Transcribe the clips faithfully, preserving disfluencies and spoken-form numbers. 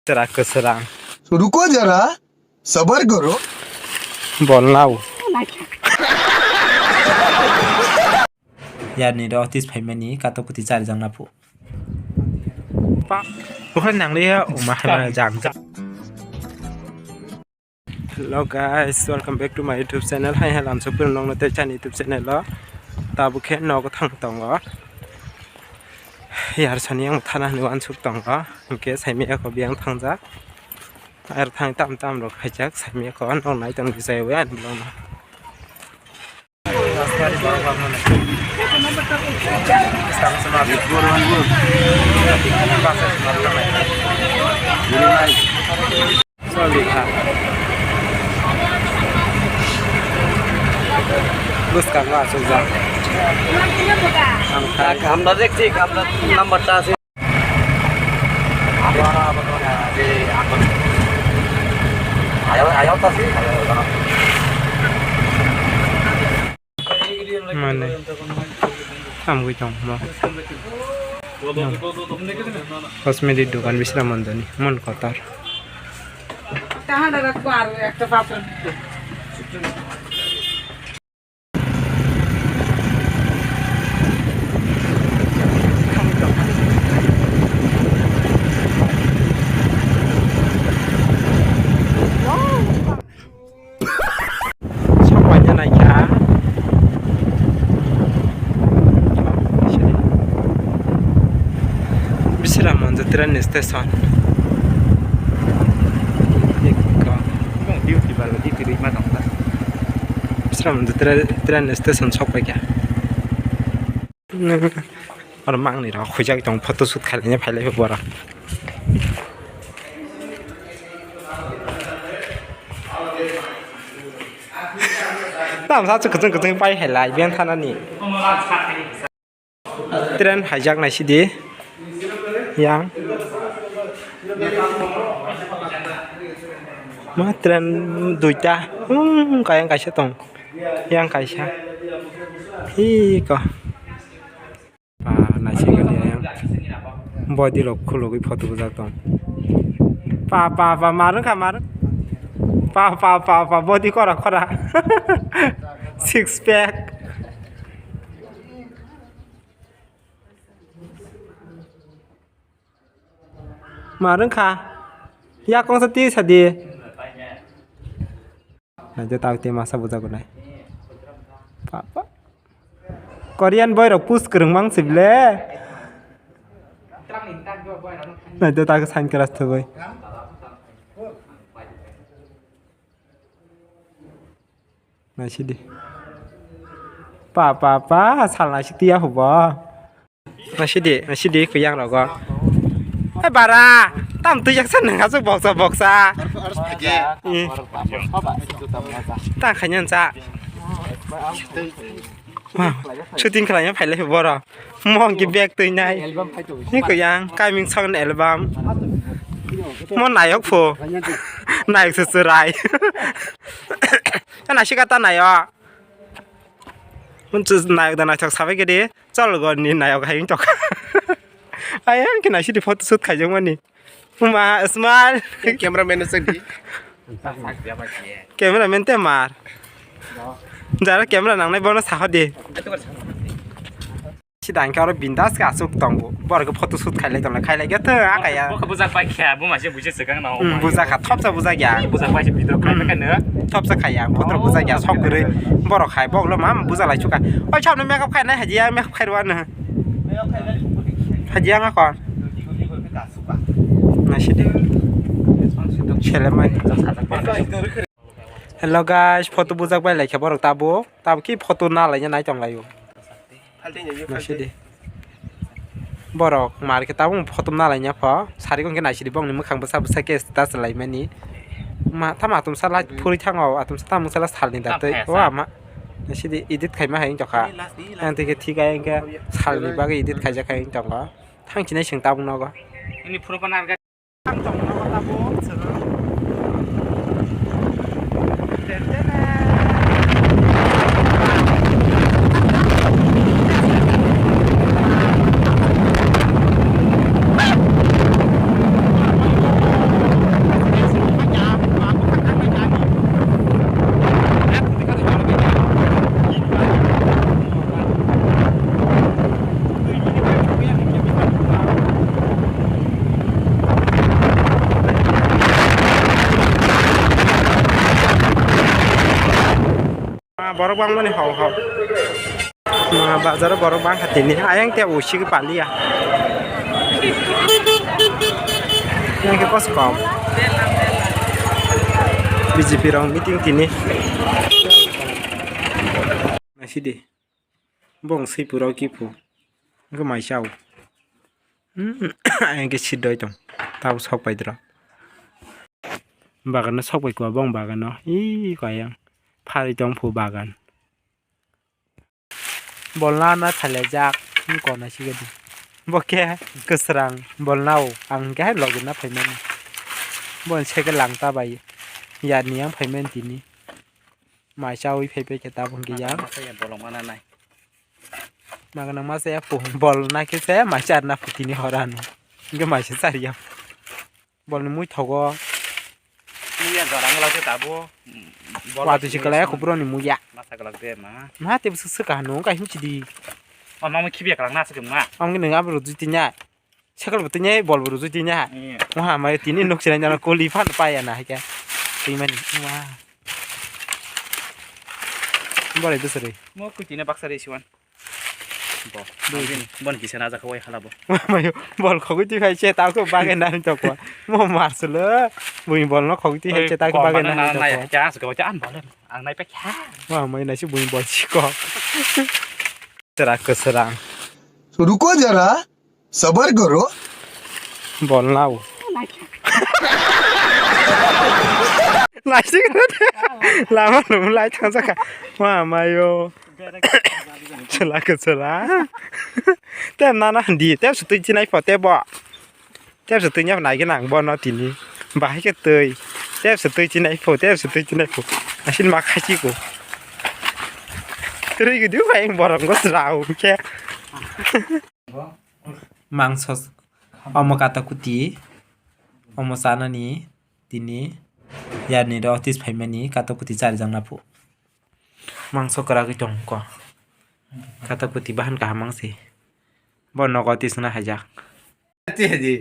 Chwra kwswrang. Ruko jara, sabar karo. Bol nao. Yarni ro tis phaimani kato kuti chari jang na phu. Pa, bukhai nang le ya, uma hai mana jang. Hello guys, welcome back to my YouTube channel. Hai hai lam sopir nong na te chani YouTube channel lo. Tabu khe nogo thang tongo. Yar sani ang thana hwnwi uansuk tongo. Hwnkhe saimaya kho biyang thangjak. Ar thang tam tam rok khaijak saimaya kho. Nok nai tong bijai wi ani bolong no. Bwskango achukjak. Ang khai. Hamda dekchi, hamda number ta ase. Mane, hamgwi tongmo. Cosmetic dogan Bisramondoni, mon kotor. Sok paina naikha. Bisramganj train station. Ekka. Duty bala duty rima tongkha. Bisramganj train, train station sok paikha. Oro mangni rok huijak tong photo shoot khailaiya phailaipha borok. Tamsa chwng kwchwng kwchwng pai hai lai beng thanani. Train haijak naisidi yang. Ma train duita. Hmm, kayang kaisa tong. Yang kaisa. Hi ko. Pa, naisingkha de ayang. Body rok khulugwi photo bujak tong. Pa, pa, pa, mar wngkha, mar. Pa, pa, pa, pa, body kora, kora. Six pack. Mar wngkha? Yakung sa twi sadi. Naithe tak twi masa bujak gonai. Pa, pa. Korean boy rok push kwrwng mang si ble. Naithe tak sign class thwgwi. Naisidi. Pa, pa, pa, sal naisik tiya hubo. Naisidi, naisidi, kuyang rogo. Eh, bara, tam twi jaksa nang asuk boksa, boksa. Hmm. Tang khainyan sa. Wow, shooting khlaina phailai boro. Mo hwnkhe bag twi nai. Album phai tong. Ni kuyang, coming soon album. Mo nayok pho. Nayok se chwrai. Ta naisika ta nayok. Mun chu nayok da naithok sabai kedi. Chol go ni nayok hai tok. Ayang ke naisidi photo shoot khaijak mani. Uma, smile. Cameraman no sadi. Cameraman te mar. Jara camera nangnai bono sahodi. Sida hwnkhe oro bindas khe aswk tongo. Borok khe photo shoot khailai tonglai, khailai khe thwng akaya. Bo khe bujak pai khe, bo mase bujak swkang na. Hmm, bujak kha, thopsa bujak ya. Bujak pai se video khai khe no. Thopsa khaya, photo bujak ya, sok kwrwi. Borok khai, boklo ma bujak lai chukha. Oi, sabno makeup khainai hajiya, makeup khairwano. Hajiya nga kon. Naisidi. Selemai. Hello guys, photo bujak bai laikha borok tabo. Tabo ki photo na laina nai tong laio. Naisidi. Borok mar khe tabung photo na laina pho. Sari kon khe naisidi bongni mwkhang bwsa bwsa khe status laimani. Ma tamo atumsa light phuri thango, atumsa tamo sala salni datwi. O ama. Naisidi edit khaima hai wngtokha. Ang twi khe thik ai hwnkhe salni bagwi edit khaijak hai wngtokha. Thang chinai chwng tabuk nogo. Ang tong nogo tabuk chwng. Borok bangmani hao hao. Ma bazaro borok bangkha tini. Ayang te usik palia. Yang ke kos kom. B J P rong meeting tini. Naisidi. Bong swi pura kiphuru. Wngkhe mai chao. Hmm, ayang ke sidoi tong. Tabo sok pai dro. Bagan no sok pai kwa bong bagan no. Ih, kayang. Pharwi tong phu bagan. Bolna na thalajak. Wngkona sigadi. Bo khe kwsrang bolna o. Ang khe hai logi na phaimani. Bo se khe langta bai. Yarni yang phaimani tini. Mai chawi phai phai khe tabuk hwnkhe ya. Masa ya bolong mana nai. Maganang masa ya po bol na khe se mai charna putini horano. Hwnkhe mai se chariya. Bolni mui thogo. Mui ya jora wngla khe tabo. Watwi se kwlai ya khuburo ni mui ya. Masa kwlak de ma. Ma te bwswk swka hano wngkha himchidi. O mama khibiya kwlak na swkang ma. Amgini abro jutinya. Sekal bo tini bol bo rujui tini ha. Iya. Waha mai tini nuk sinai jana koli phan paya na haikhe. Twi mani. Wah. Bole dusri. Mo kutina baksa re siwan. Bo. Dui. Abin bon kisa na jaka wai halabo. Mai bol khogwi twi phai se ta ko bagai na to ko. Mo marsulo. Bui bol no khogwi twi hai se ta ko bagai na to ko. Kya se ko an bol. Ang nai pa kya. Wah mai na si bui bol si ko. Sera kwswrang. रुको जरा, सबर करो। Bol nao. Naisik lama lum lai thang jaka. Wah mayo. Chela kwswrang. Te nana di, te sutui chinai pho te bo. Tebsa twi nai nai gana ang bono tini. Bahai khe twi. Tebsa twi chinai pho, tebsa twi chinai pho. Asin ma khai chiko. Twi gidi bai borok go srao khe. Mangso omo kata kuti. Omo sanani tini. Yarni ro tis phaimani kata kuti chari jang na pho. Mangso kwragwi tong kho. Kata kuti bahan kaham mangsi. Bo nogo tisna haijak.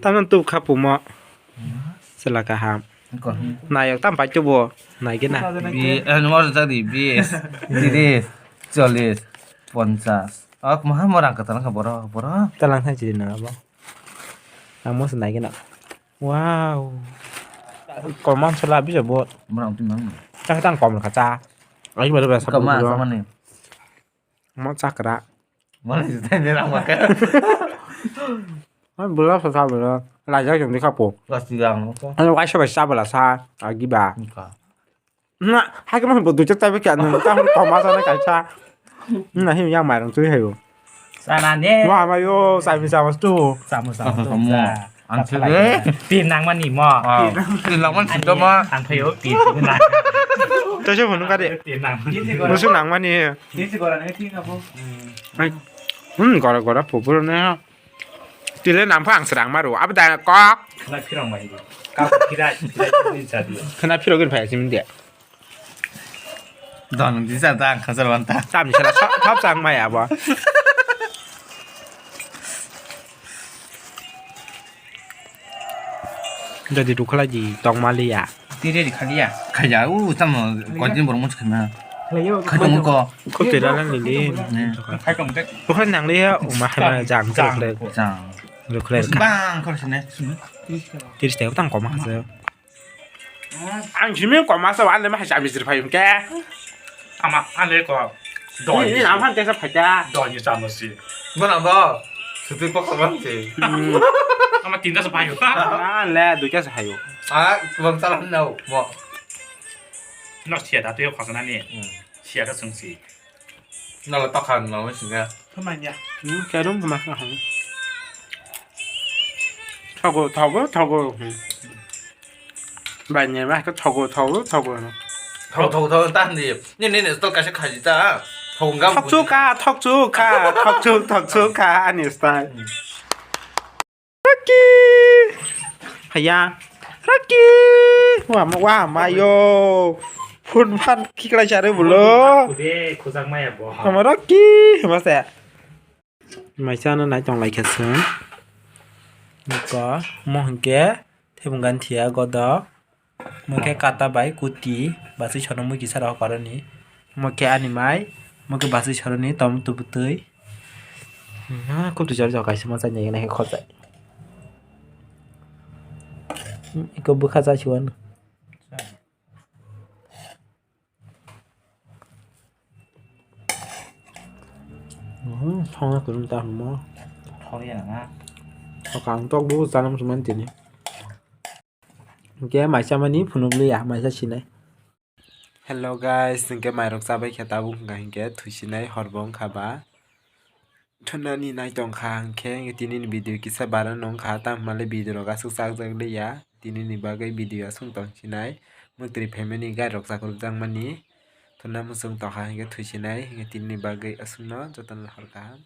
Tamo tub kha pumo. Chwla kaham. Nayok tam pai tubo. Naigena. Bi, eh, nungor jagdi, bis, tiris, chollis, ponchas. Ok, maha mo rang kwtal wngkha borok, borok. Talang thang chiri nang abo. Ang mo se naigena. Wow. Koman sala bisa bo. Borok twi mang. Chak tang kom kha cha. Ai ba ba sa. Koma, koma ni. Mo chakra. Mani jutai ni rang maka. Ai bula sa sa bula. Lajak jong dikha po. Plastic ang. Ai waisa bai sa bula sa. Agi ba. Nika. Na, hai kama bo duichak tai kya nang ta hon koma sa na kaisa. Na hi yang mairang tui hayo. Sana ne. Wa ma yo, sa mi sa mas tu. Sama sama tu. Ang sih deh. Tin nang mani mo. Tin nang mani sih mo. Ang phayo tin nang. To se phone ka de. Tin nang. Musu nang mani. Tin si gora ne tin abo. Hmm, gora gora pupur ne. Tile nang phang serang maru. Abda kok. Khna phirong bai. Ka phira phira ni jadi. Khna phirong gin phai simin dia. Don di sa ta khasar wanta. Tam sala thap sang mai abo. Jadi dukhala di tong maliya. Tire di khaliya. Khaya u tam ko din bor mus khana. Khayo. Khayo ko. Ko tira lang ni. Khayo ko. Ko khana nang liya uma hai jang jang. Jang. Dukhala. Bang khor sine. Tiris tang koma khasa. Ang simi koma sa wan le ma hasa bisir phai ke. Ama ale ko. Doi. Ni am han tesa phai ta. Doi ni chamo si. Mana ba? Sutu ko koma si. Ama tinta sa phai. An le duita sa hayo. Ah, bang salam nau. Mo. No sia da tu yo khosana ni. Sia ka sung si. Nala takhan nala singa. Thamanya. Hmm, karum ma ka hang. Thogo, thogo, thogo. Hmm. Bai ne ma ka thogo, thogo, thogo. Thogo, thogo, thogo, tan di. Ni, ni, ni, to kaisa khaji ta. Thogo ngam. Thok chu ka, thok chu ka, thok chu, thok chu ka, ani style. Rocky! Haya. Rocky! Wa ma, wa ma yo. Phun phan khiklai sare bulo. Khude, khujak maya bo. Ama Rocky, ma se. Mai chana nai tong lai khe sung. Ko mo hingke thebung gan thia godo. Mui khe kata bai kuti, basui sono mui kisa rok koroni. Mo khe ani mai, mo khe basui soroni tom tubutui. Ha, kutu jor jor kaisa mo chai nai nai khojai. Iko bwkha chai siwan. Hmm, thongna kwrwng ta mo. Thori ya na. Thokang tok bu chanam suman tini. Hingke maisa mani phunuk liya, maisa sinai. Hello guys, hingke mairok chabai khe tabuk wngkha hingke thuisinai horbo wngkha ba. Thunani nai tongkha hingke tini ni video kisa bara nongkha, tamo hwnba le video rok aswk chakjak liya. Tini ni bagwi video aswk tongsinai. Mwtri family gai rok chakrwk jakmani. Thuna mwchwng tongkha hingke thuisinai, hingke tini ni bagwi aswkno jotono lahor kaham.